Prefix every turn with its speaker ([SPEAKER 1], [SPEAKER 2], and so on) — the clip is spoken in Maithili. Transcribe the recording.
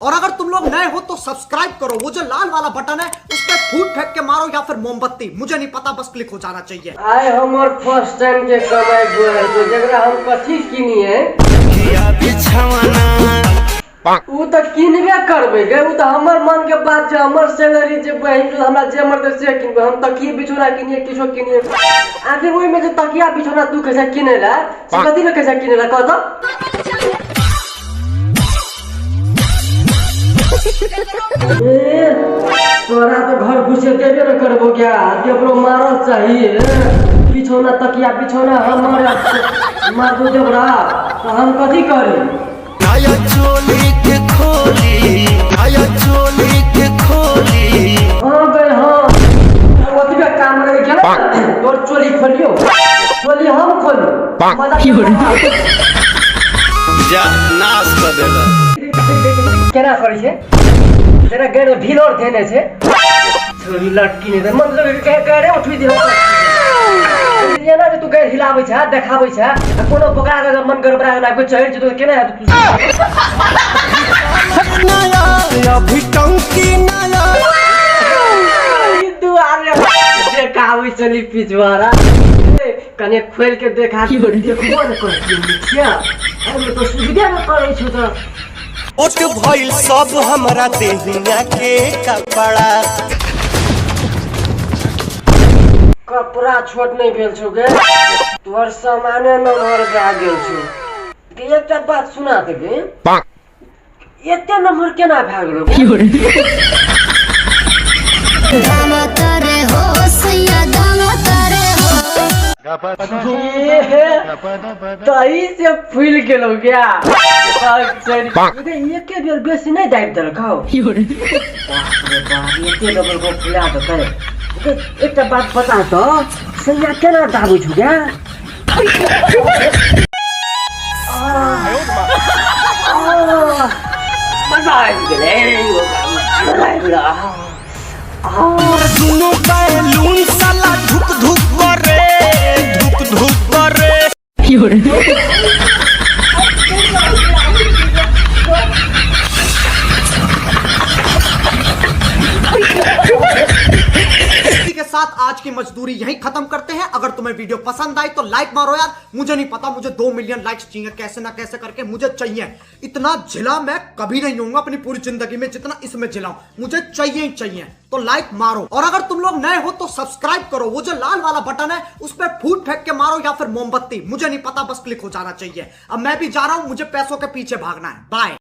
[SPEAKER 1] और अगर तुम लोग नए हो तो सब्सक्राइब करो, वो जो लाल वाला बटन है उस पर फूट फेंक के मारो या फिर मोमबत्ती, मुझे नहीं पता, बस क्लिक हो जाना चाहिए।
[SPEAKER 2] आइ हमर फर्स्ट टाइम के कमाई गोर जकरा हम कथी किनिए उ त किनबे करबै गे। उ त हमर मन के बात छै, हमर सैलरी जे बहिन हमरा जे मर्द से किनबै। हम तकिया बिछौना किनिए, किछो किनिए। आखिर ओहिमे जे तकिया बिछौना तू कैसे किनेला, से कथी ले कैसे किनेला कह त। ए तोरा तो घर घुसे देबे न करबो क्या, देबरो मारल चाहिए। बिछौना तकिया बिछौना हमर मार दो देबरा तो हम कथी करी।
[SPEAKER 3] नया चोली के खोली, नया चोली के खोली।
[SPEAKER 2] हाँ गए हाँ ओतबे काम रह गेल। तोर चोली खोलियो, चोली हम खोलू
[SPEAKER 3] जा नाश कर देला।
[SPEAKER 2] केना करै छै जेना गैर ढील और देने छै छोरी लटकी नहीं मन लगे के गैरे उठबी दे। एना जे तू गैर हिलाबै छै देखाबै छै आ कोनो बोकरा के मन गड़बड़ा गेल कोई चढ़ि जेतौ केना हेतौ तू।
[SPEAKER 3] नया अभी टंकी नया
[SPEAKER 2] दुआरे देखाबै चली पिछवाड़ा कने खोल के देखा देखबो ने करै छियै एहिमे तो सुविधे ने करै छौ। त
[SPEAKER 3] ओट भइल सब हमरा देहिया के कपड़ा।
[SPEAKER 2] कपड़ा छोट नहीं भेल छौ गे, तोहर सामाने नमहर भए गेल छौ। एकटा बात सुना दे गे, एते नमहर केना भए गेलौ? तही से फूल गेलौ क्या? एके बेर बेसी नहीं दाबि देलकौ। बाप रे बाप, एते डबल गो फुला देतै। एकटा बात बता त, सैया केना दाबै छौ गे? मजा आबि गेलै, मजा आबि गेलै।
[SPEAKER 3] दुनू बैलून साला धुक धुक करे, धुक धुक करे।
[SPEAKER 1] इसी के साथ आज की मजदूरी यहीं खत्म करते हैं। अगर तुम्हें वीडियो पसंद आई तो लाइक मारो यार, मुझे नहीं पता, मुझे 2 मिलियन लाइक्स चाहिए, कैसे ना कैसे करके मुझे चाहिए। इतना झिला मैं कभी नहीं होऊंगा अपनी पूरी जिंदगी में जितना इसमें झिलाऊं, मुझे चाहिए ही चाहिए। तो लाइक मारो और अगर तुम लोग नए हो तो सब्सक्राइब करो, वो जो लाल वाला बटन है उस पर फूट फेंक के मारो या फिर मोमबत्ती, मुझे नहीं पता, बस क्लिक हो जाना चाहिए। अब मैं भी जा रहा हूं, मुझे पैसों के पीछे भागना है। बाय।